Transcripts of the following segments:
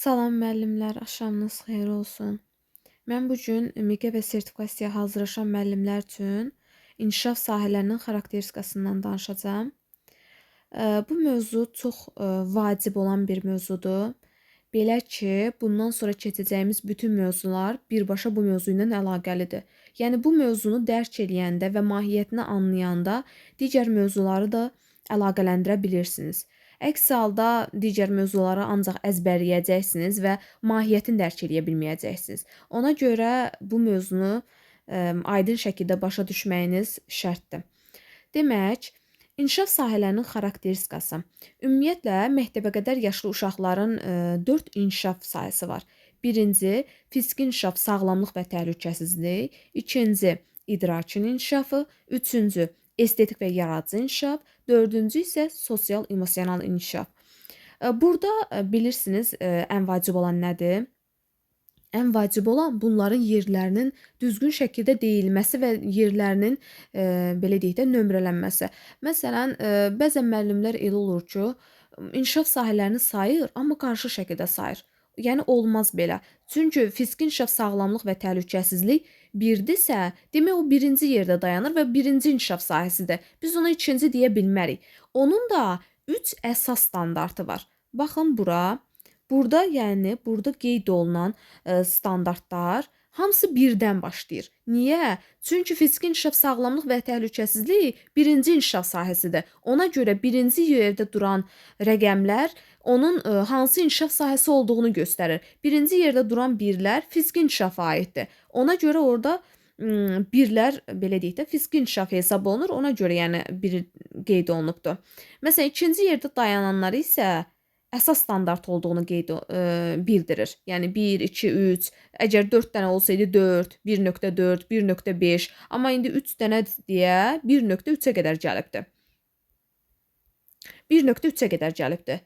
Salam müəllimlər, axşamınız xeyir olsun. Mən bu gün MİQ və sertifikasiyaya hazırlaşan müəllimlər üçün inkişaf sahələrinin xarakteristikasından danışacağam. Bu mövzu çox vacib olan bir mövzudur. Belə ki, bundan sonra keçəcəyimiz bütün mövzular birbaşa bu mövzu ilə əlaqəlidir. Yəni bu mövzunu dərk eləyəndə və mahiyyətini anlayanda digər mövzuları da əlaqələndirə bilirsiniz. Əks halda digər mövzuları ancaq əzbərləyəcəksiniz və mahiyyətini dərk eləyə bilməyəcəksiniz. Ona görə bu mövzunu aydın şəkildə başa düşməyiniz şərtdir. Demək, inkişaf sahələrinin xarakteristikası. Ümumiyyətlə, məktəbəqədər yaşlı uşaqların 4 inkişaf sahəsi var. Birinci, fiziki inkişaf, sağlamlıq və təhlükəsizlik. İkinci, idrakin inkişafı. Üçüncü, estetik və yaradıcı inkişaf. Dördüncü isə sosial emosional inkişaf. Burada bilirsiniz, ən vacib olan nədir? Ən vacib olan bunların yerlərinin düzgün şəkildə deyilməsi və yerlərinin belə deyək də nömrələnməsi. Məsələn, bəzən müəllimlər elə olur ki, inkişaf sahələrini sayır, amma qarışıq şəkildə sayır. Yəni olmaz belə. Çünki fiziki inkişaf, sağlamlıq və təhlükəsizlik birdirsə, demək o birinci yerdə dayanır və birinci inkişaf sahəsidir. Biz ona ikinci deyə bilmərik. Onun da 3 əsas standartı var. Baxın bura. Burada, yəni burada qeyd olunan standartlar hamısı birdən başlayır. Niyə? Çünki fiziki inkişaf, sağlamlıq və təhlükəsizlik birinci inkişaf sahəsidir. Ona görə birinci yerdə duran rəqəmlər onun hansı inkişaf sahəsi olduğunu göstərir. Birinci yerdə duran birlər fiziki inkişafa aiddir. Ona görə orada birlər belə deyək də fiziki inkişaf hesab olunur. Ona görə yəni biri qeyd olunubdur. Məsələn, ikinci yerdə dayananları isə əsas standart olduğunu qeyd bildirir. Yəni 1, 2, 3, əgər 4 dənə olsaydı 4, 1.4, 1.5, amma indi 3 dənə deyə 1.3-ə qədər gəlibdir. 1.3-ə qədər gəlibdir.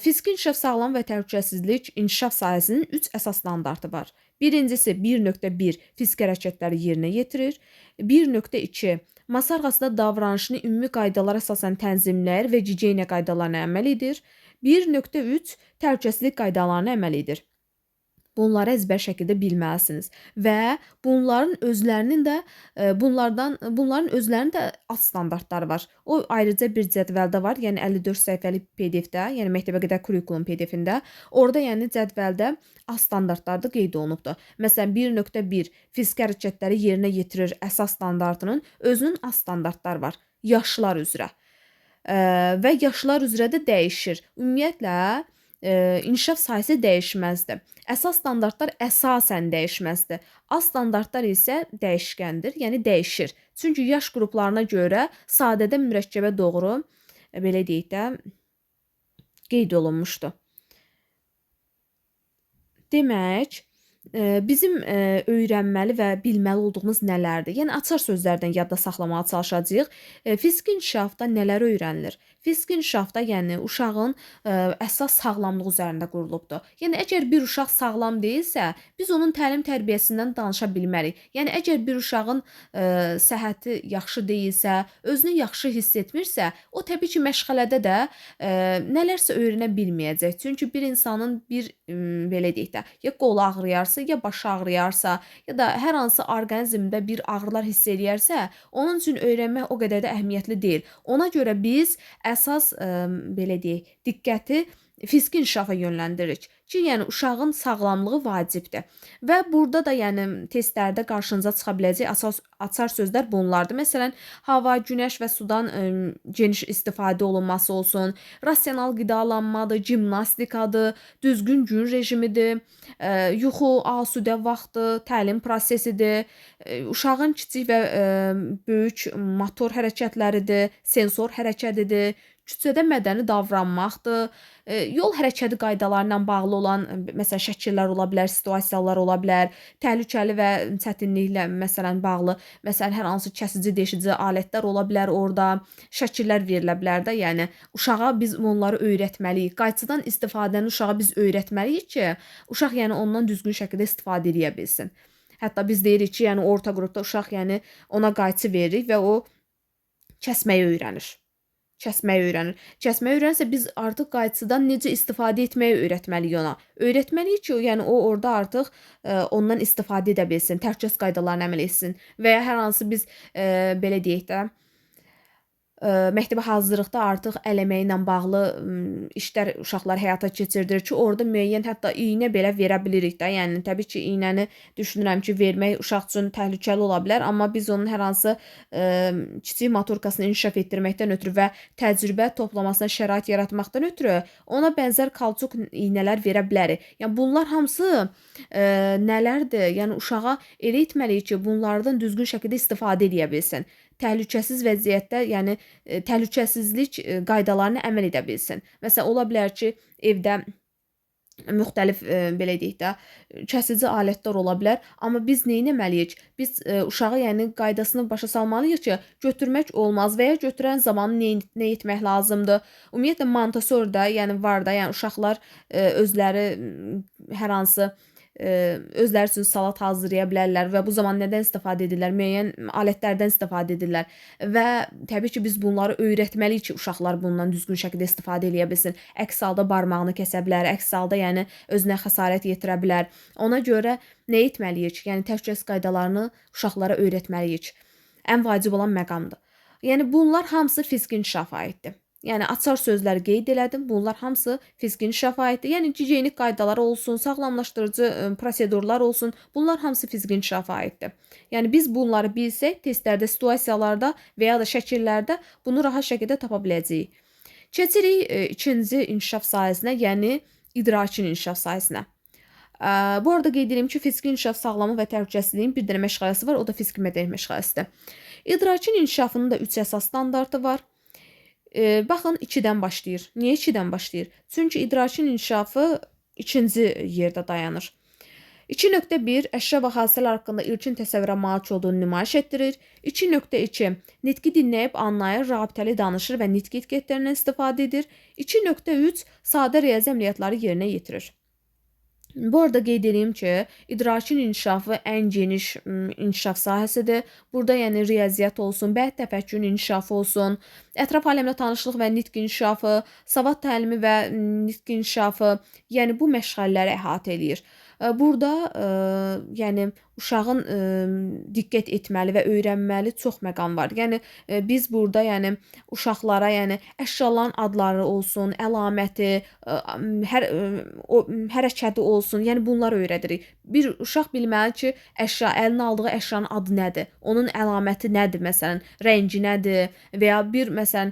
Fiziki inkişaf, sağlam və təhlükəsizlik inkişaf sahəsinin 3 əsas standartı var. Birincisi 1.1 fiziki hərəkətləri yerinə yetirir. 1.2 masa arxasında davranışını ümumi qaydalara əsasən tənzimləyir və gigiyena qaydalarına əməl edir. 1.3 təhlükəsizlik qaydalarına əməl edir. Bunları əzbər şəkildə bilməlisiniz və bunların özlərinin də bunların özlərinin də alt standartları var. O ayrıca bir cədvəldə var, yəni 54 səhifəlik PDF-də, yəni məktəbəqədər kurikulum PDF-ində. Orada yəni cədvəldə alt standartlar da qeyd olunubdur. Məsələn, 1.1 fiziki hərəkətləri yerinə yetirir əsas standartının özünün alt standartları var yaşlar üzrə. Və yaşlar üzrə də dəyişir. Ümumiyyətlə, inkişaf sahəsi dəyişməzdir. Əsas standartlar əsasən dəyişməzdir. Az standartlar isə dəyişkəndir, yəni dəyişir. Çünki yaş qruplarına görə sadədən mürəkkəbə doğru, belə deyək də, qeyd olunmuşdur. Demək, bizim öyrənməli və bilməli olduğumuz nələrdir? Yəni açar sözlərdən yadda saxlamağa çalışacağıq. Fiziki inkişafda nələr öyrənilir? Fiziki inkişafda, yəni uşağın əsas sağlamlıq üzərində qurulubdur. Yəni əgər bir uşaq sağlam deyilsə, biz onun təlim tərbiyəsindən danışa bilmərik. Yəni əgər bir uşağın səhhəti yaxşı deyilsə, özünü yaxşı hiss etmirsə, o təbii ki, məşğələdə də nələrsə öyrənə bilməyəcək. Çünki bir insanın bir belə deyək də, ya qolu ağrıyarsa, ya başı ağrıyarsa, ya da hər hansı orqanizmdə bir ağrılar hiss eləyərsə, onun üçün öyrənmək o qədər də əhəmiyyətli deyil. Ona görə biz əsas belə deyək, diqqəti fiziki inkişafa yönləndiririk ki, yəni uşağın sağlamlığı vacibdir. Və burada da yəni testlərdə qarşınıza çıxa biləcək əsas açar sözlər bunlardır. Məsələn, hava, günəş və sudan geniş istifadə olunması olsun, rasional qidalanmadır, gimnastikadır, düzgün gün rejimidir, yuxu, asudə vaxtı, təlim prosesidir, uşağın kiçik və böyük motor hərəkətləridir, sensor hərəkətidir, küçədə mədəni davranmaqdır, yol hərəkəti qaydaları ilə bağlı olan məsələn şəkillər ola bilər, situasiyalar ola bilər, təhlükəli və çətinliklə məsələn bağlı, məsələn hər hansı kəsici, deşici alətlər ola bilər orada, şəkillər verilə bilər də, yəni uşağa biz onları öyrətməliyik. Qayçıdan istifadəni uşağa biz öyrətməliyik ki, uşaq yəni ondan düzgün şəkildə istifadə eləyə bilsin. Hətta biz deyirik ki, yəni orta qrupda uşaq yəni ona qayçı veririk və o kəsməyi öyrənir. Kəsməyi öyrənir. Kəsməyi öyrənirsə biz artıq qayçıdan necə istifadə etməyi öyrətməliyik ona. Öyrətməliyik ki, yəni o orada artıq ondan istifadə edə bilsin, təhlükəsizlik qaydalarına əməl etsin və ya hər hansı biz belə deyək də məktəbə hazırlıqda artıq əl əməyi ilə bağlı işlər uşaqlar həyata keçirdir ki, orada müəyyən hətta iynə belə verə bilirik də. Yəni təbii ki, iynəni düşünürəm ki, vermək uşaq üçün təhlükəli ola bilər, amma biz onun hər hansı kiçik motorikasını inkişaf etdirməkdən ötürü və təcrübə toplamasına şərait yaratmaqdan ötürü ona bənzər kauçuk iynələr verə bilərik. Yəni bunlar hamısı nələrdir? Yəni uşağa elə etməliyik ki, bunlardan düzgün şəkildə istifadə edə bilsin. Təhlükəsiz vəziyyətdə, yəni təhlükəsizlik qaydalarına əməl edə bilsin. Məsələn, ola bilər ki, evdə müxtəlif belə deyək də, kəsici alətlər ola bilər, amma biz nə etməliyik? Biz uşağa yəni qaydasını başa salmalıyıq ki, götürmək olmaz və ya götürən zaman nə etmək lazımdır. Ümumiyyətlə Montessori-də, yəni var da, yəni uşaqlar özləri hər hansı özləri üçün salat hazırlaya bilərlər və bu zaman nədən istifadə edirlər? Müəyyən alətlərdən istifadə edirlər və təbii ki, biz bunları öyrətməliyik ki, uşaqlar bundan düzgün şəkildə istifadə eləyə bilsin. Əks halda barmağını kəsə bilər, əks halda yəni özünə xəsarət yetirə bilər. Ona görə nə etməliyik? Yəni təhlükəsizlik qaydalarını uşaqlara öyrətməliyik. Ən vacib olan məqamdır. Yəni bunlar hamısı fiziki inkişafa aiddir. Yəni açar sözlər qeyd elədim. Bunlar hamısı fiziki inkişafa aiddir. Yəni gigiyenik qaydaları olsun, sağlamlaşdırıcı prosedurlar olsun, bunlar hamısı fiziki inkişafa aiddir. Yəni biz bunları bilsək, testlərdə, situasiyalarda və ya da şəkillərdə bunu rahat şəkildə tapa biləcəyik. Keçirik ikinci inkişaf sahəsinə, yəni idrakin inkişaf sahəsinə. Bu arada qeyd edirəm ki, fiziki inkişaf, sağlamlıq və təhlükəsizliyin bir dənə məşğələsi var, o da fiziki mədəniyyət məşğələsidir. İdrakin inkişafının da 3 əsas standartı var. Baxın, 2-dən başlayır. Niyə 2-dən başlayır? Çünki idrakin inkişafı ikinci yerdə dayanır. 2.1 əşya və hadisələr haqqında ilkin təsəvvürə malik olduğunu nümayiş etdirir. 2.2 nitqi dinləyib anlayır, rabitəli danışır və nitq etiketlərindən istifadə edir. 2.3 sadə riyazi əməliyyatları yerinə yetirir. Bu arada qeyd edeyim ki, idrakin inkişafı ən geniş inkişaf sahəsidir. Burada yəni riyaziyyat olsun, bəyət təfəkkürün inkişafı olsun, ətraf aləmlə tanışlıq və nitq inkişafı, savad təlimi və nitq inkişafı, yəni bu məşğələləri əhatə eləyir. Burada yəni uşağın diqqət etməli və öyrənməli çox məqam var. Yəni biz burada yəni uşaqlara yəni əşyaların adları olsun, əlaməti, hər o hərəkəti olsun, yəni bunları öyrədirik. Bir uşaq bilməli ki, əşya, əlinə aldığı əşyanın adı nədir, onun əlaməti nədir, məsələn, rəngi nədir və ya bir məsələn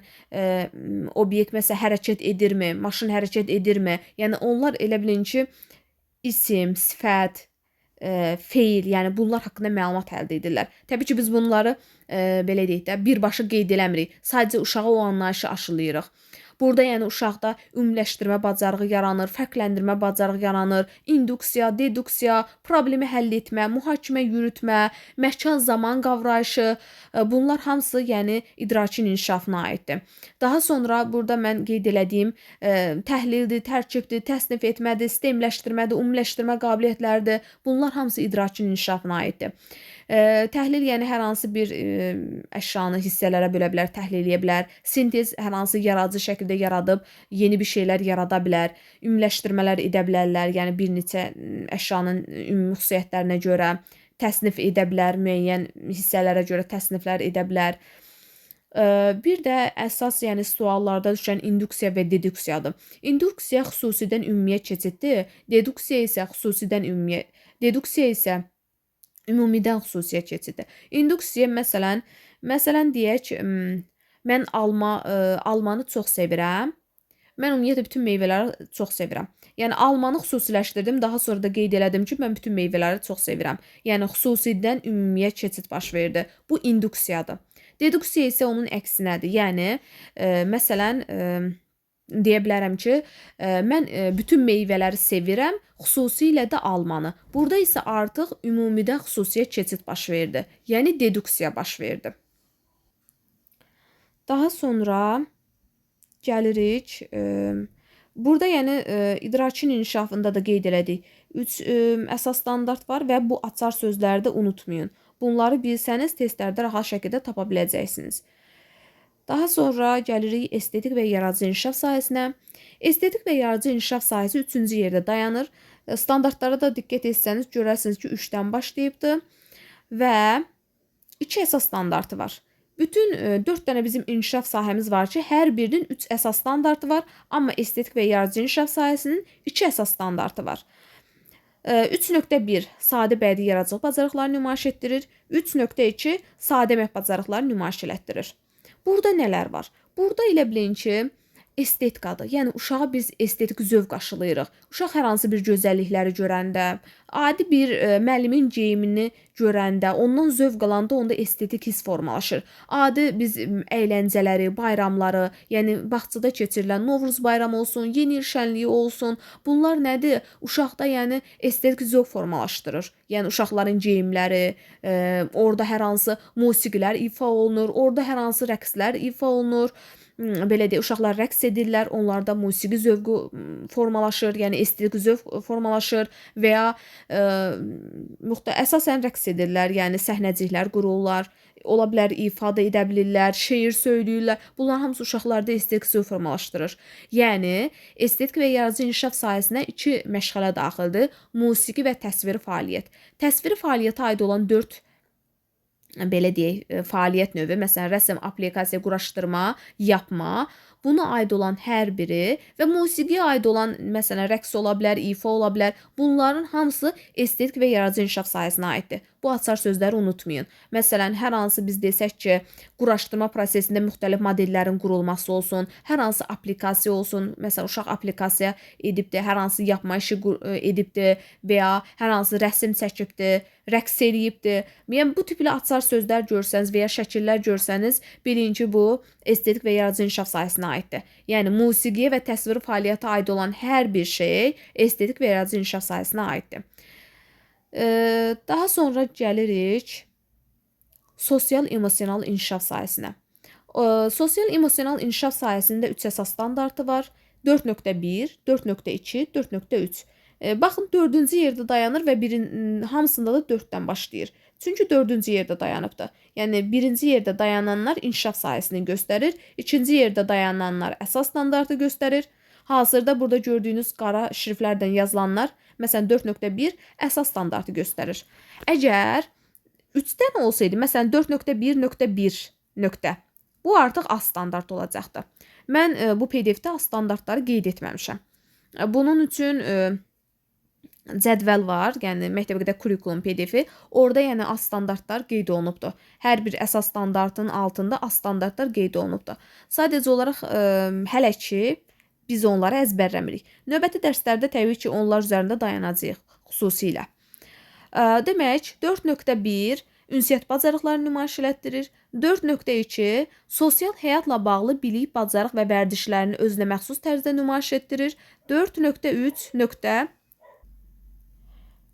obyekt məsələn hərəkət edirmi, maşın hərəkət edirmi? Yəni onlar elə bilin ki, isim, sifət, feil, yəni bunlar haqqında məlumat əldə edirlər. Təbii ki, biz bunları belə deyək də, birbaşa qeyd eləmirik. Sadəcə uşağa o anlayışı aşılayırıq. Burada yəni uşaqda ümumiləşdirmə bacarığı yaranır, fərqləndirmə bacarığı yaranır, induksiya, deduksiya, problemi həll etmə, mühakimə yürütmə, məkan zaman qavrayışı, bunlar hamısı yəni idrakin inkişafına aiddir. Daha sonra burada mən qeyd elədiyim təhlildir, tərkibdir, təsnif etmədir, sistemləşdirmədir, ümumiləşdirmə qabiliyyətləridir. Bunlar hamısı idrakin inkişafına aiddir. Təhlil yəni hər hansı bir əşyanı hissələrə bölə bilər, təhlil eləyə bilər. Sintez hər hansı yaradıcı şəkildə yaradıb yeni bir şeylər yarada bilər. Ümumiləşdirmələr edə bilərlər, yəni bir neçə əşyanın ümumi xüsusiyyətlərinə görə təsnif edə bilər, müəyyən hissələrə görə təsniflər edə bilər. Bir də əsas yəni suallarda düşən induksiya və deduksiyadır. İnduksiya xüsusidən ümumiyə keçiddir, deduksiya isə xüsusidən ümumiyə, deduksiya isə ümumidən xüsusiyə keçiddir. İnduksiya məsələn deyək, mən almanı çox sevirəm. Mən ümumiyyətlə bütün meyvələri çox sevirəm. Yəni almanı xüsusiləşdirdim, daha sonra da qeyd elədim ki, mən bütün meyvələri çox sevirəm. Yəni xüsusidən ümumiyə keçid baş verdi. Bu induksiyadır. Deduksiya isə onun əksinədir. Yəni məsələn deyə bilərəm ki, mən bütün meyvələri sevirəm, xüsusilə də almanı. Burada isə artıq ümumidən xüsusiyə keçid baş verdi. Yəni deduksiya baş verdi. Daha sonra gəlirik. Burada yəni idrakin inkişafında da qeyd elədik. 3 əsas standart var və bu açar sözləri də unutmayın. Bunları bilsəniz testlərdə rahat şəkildə tapa biləcəksiniz. Daha sonra gəlirik estetik və yaradıcı inkişaf sahəsinə. Estetik və yaradıcı inkişaf sahəsi 3-cü yerdə dayanır. Standartlara da diqqət etsəniz görərsiniz ki, 3-dən başlayıbdır və 2 əsas standartı var. Bütün 4 dənə bizim inkişaf sahəmiz var ki, hər birinin 3 əsas standartı var, amma estetik və yaradıcı inkişaf sahəsinin 2 əsas standartı var. 3.1 sadə bədii yaradıcılıq bacarıqlarını nümayiş etdirir. 3.2 sadə əmək bacarıqlarını nümayiş elətdirir. Burada nələr var? Burada elə bilin ki, estetikadır. Yəni uşağa biz estetik zövq aşılayırıq. Uşaq hər hansı bir gözəllikləri görəndə, adi bir müəllimin geyimini görəndə, ondan zövq alanda onda estetik hiss formalaşır. Adi biz əyləncələri, bayramları, yəni bağçada keçirilən Novruz bayramı olsun, Yeni il şənliyi olsun, bunlar nədir? Uşaqda yəni estetik zövq formalaşdırır. Yəni uşaqların geyimləri, orada hər hansı musiqilər ifa olunur, orada hər hansı rəqslər ifa olunur. Belə deyək, uşaqlar rəqs edirlər, onlarda musiqi zövqü formalaşır, yəni estetik zövq formalaşır və ya əsasən rəqs edirlər, yəni səhnəciklər qururlar, ola bilər ifadə edə bilirlər, şeir söyləyirlər. Bunların hamısı uşaqlarda estetik zövq formalaşdırır. Yəni estetik və yaradıcı inkişaf sahəsinə 2 məşğələ daxildir: musiqi və təsviri fəaliyyət. Təsviri fəaliyyətə aid olan 4 belə deyək, fəaliyyət növü, məsələn, rəsm, aplikasiya, quraşdırma, yapma, buna aid olan hər biri və musiqiyə aid olan, məsələn, rəqs ola bilər, ifa ola bilər. Bunların hamısı estetik və yaradıcı inkişaf sahəsinə aiddir. Bu açar sözləri unutmayın. Məsələn, hər hansı biz desək ki, quraşdırma prosesində müxtəlif modellərin qurulması olsun, hər hansı aplikasiya olsun, məsələn, uşaq aplikasiya edibdir, hər hansı yapma işi edibdir və ya hər hansı rəsm çəkibdir, rəqs eləyibdir. Yəni bu tipli açar sözlər görsəniz və ya şəkillər görsəniz, bilin ki, bu estetik və yaradıcı inkişaf sahəsinə aiddir. Yəni musiqiyə və təsviri fəaliyyətə aid olan hər bir şey estetik və yaradıcı inkişaf sahəsinə aiddir. Daha sonra gəlirik sosial emosional inkişaf sahəsinə. Sosial emosional inkişaf sahəsində 3 əsas standartı var. 4.1, 4.2, 4.3. Baxın, 4-cü yerdə dayanır və hamısında da 4-dən başlayır. Çünki 4-cü yerdə dayanıbdır. Yəni 1-ci yerdə dayananlar inkişaf sahəsini göstərir, 2-ci yerdə dayananlar əsas standartı göstərir. Hazırda burada gördüyünüz qara şriftlərdən yazılanlar, məsələn 4.1 əsas standartı göstərir. Əgər 3-dən olsaydı, məsələn 4.1.1 nöqtə, bu artıq A standart olacaqdı. Mən bu PDF-də A standartları qeyd etməmişəm. Bunun üçün cədvəl var, yəni məktəbə qədər kurikulum PDF-i. Orada yəni A standartlar qeyd olunubdur. Hər bir əsas standartın altında A standartlar qeyd olunubdur. Sadəcə olaraq hələ ki biz onları əzbərləmirik. Növbəti dərslərdə təbii ki, onlar üzərində dayanacağıq xüsusilə. Demək, 4.1 ünsiyyət bacarıqlarını nümayiş elətdirir. 4.2 sosial həyatla bağlı bilik, bacarıq və vərdişlərini özünə məxsus tərzdə nümayiş etdirir. 4.3 nöqtə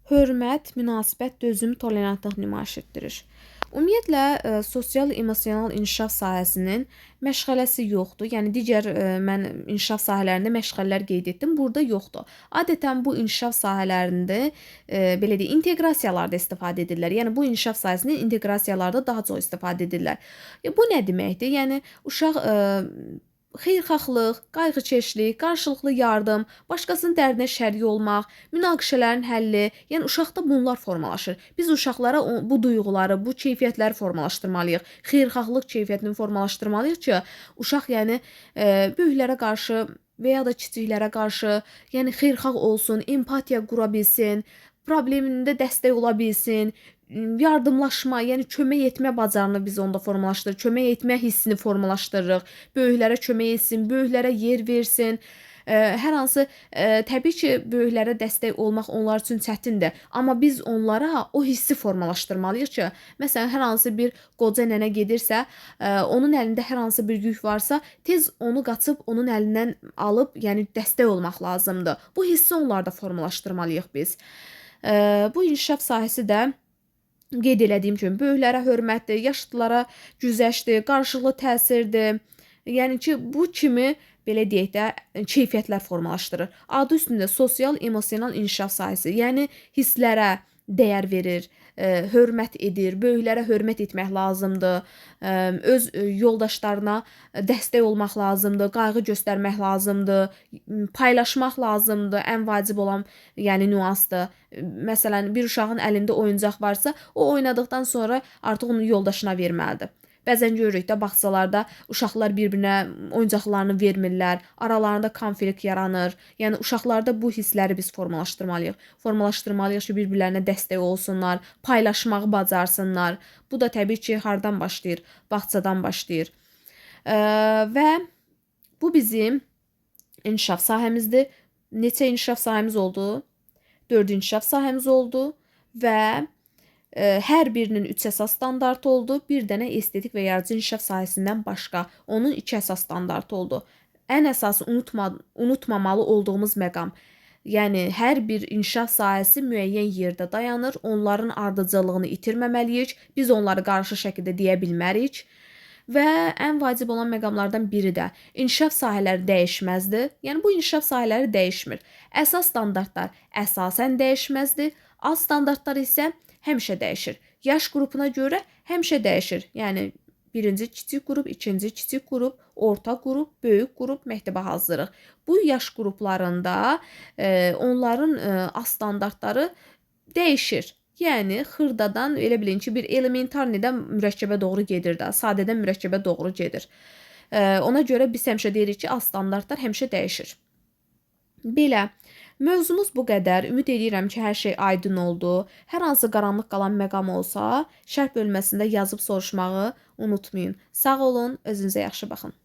hörmət, münasibət, dözüm, tolerantlıq nümayiş etdirir. Ümumiyyətlə, sosial emosional inkişaf sahəsinin məşğələsi yoxdur. Yəni digər mən inkişaf sahələrində məşğələlər qeyd etdim, burada yoxdur. Adətən bu inkişaf sahələrində belə deyək, inteqrasiyalarda istifadə edirlər. Yəni bu inkişaf sahəsində inteqrasiyalarda daha çox istifadə edirlər. Bu nə deməkdir? Yəni uşaq xeyirxahlıq, qayğıkeşlik, qarşılıqlı yardım, başqasının dərdinə şərik olmaq, münaqişələrin həlli, yəni uşaqda bunlar formalaşır. Biz uşaqlara bu duyğuları, bu keyfiyyətləri formalaşdırmalıyıq. Xeyirxahlıq keyfiyyətini formalaşdırmalıyıq ki, uşaq yəni böyüklərə qarşı və ya da kiçiklərə qarşı, yəni xeyirxah olsun, empatiya qura bilsin, problemində dəstək ola bilsin, yardımlaşma, yəni kömək etmə bacarığını biz onda formalaşdırırıq, kömək etmə hissini formalaşdırırıq. Böyüklərə kömək etsin, böyüklərə yer versin. Hər hansı təbii ki, böyüklərə dəstək olmaq onlar üçün çətindir, amma biz onlara o hissi formalaşdırmalıyıq ki, məsələn, hər hansı bir qoca nənə gedirsə, onun əlində hər hansı bir yük varsa, tez onu qaçıb onun əlindən alıb, yəni dəstək olmaq lazımdır. Bu hissi onlarda formalaşdırmalıyıq biz. Bu inkişaf sahəsi də qeyd elədiyim kimi böyüklərə hörmətdir, yaşlılara güzəştdir, qarşılıqlı təsirdir. Yəni ki, bu kimi belə deyək də keyfiyyətlər formalaşdırır. Adı üstündə sosial emosional inkişaf sahəsi, yəni hisslərə, dəyər verir, hörmət edir, böyüklərə hörmət etmək lazımdır, öz yoldaşlarına dəstək olmaq lazımdır, qayğı göstərmək lazımdır, paylaşmaq lazımdır, ən vacib olan, yəni nüansdır. Məsələn, bir uşağın əlində oyuncaq varsa, o oynadıqdan sonra artıq onu yoldaşına verməlidir. Bəzən görürük də bağçalarda uşaqlar bir-birinə oyuncaqlarını vermirlər, aralarında konflikt yaranır. Yəni uşaqlarda bu hissləri biz formalaşdırmalıyıq. Formalaşdırmalıyıq ki, bir-birlərinə dəstək olsunlar, paylaşmağı bacarsınlar. Bu da təbii ki, hardan başlayır? Bağçadan başlayır. Və bu bizim inkişaf sahəmizdir. Neçə inkişaf sahəmiz oldu? 4 inkişaf sahəmiz oldu və hər birinin 3 əsas standartı oldu. Bir dənə estetik və yaradıcı inkişaf sahəsindən başqa onun 2 əsas standartı oldu. Ən əsası unutmamalı olduğumuz məqam. Yəni hər bir inkişaf sahəsi müəyyən yerdə dayanır. Onların ardıcıllığını itirməməliyik. Biz onları qarşı şəkildə deyə bilmərik. Və ən vacib olan məqamlardan biri də inkişaf sahələri dəyişməzdir. Yəni bu inkişaf sahələri dəyişmir. Əsas standartlar əsasən dəyişməzdir. Az standartlar isə həmişə dəyişir. Yaş qrupuna görə həmişə dəyişir. Yəni birinci kiçik qrup, ikinci kiçik qrup, orta qrup, böyük qrup, məktəbə hazırlıq. Bu yaş qruplarında onların az standartları dəyişir. Yəni xırdadan elə bilin ki, bir elementarnidən mürəkkəbə doğru gedir də, sadədən mürəkkəbə doğru gedir. Ona görə biz həmişə deyirik ki, az standartlar həmişə dəyişir. Belə, mövzumuz bu qədər. Ümid edirəm ki, hər şey aydın oldu. Hər hansı qaranlıq qalan məqam olsa, şərh bölməsində yazıb soruşmağı unutmayın. Sağ olun, özünüzə yaxşı baxın.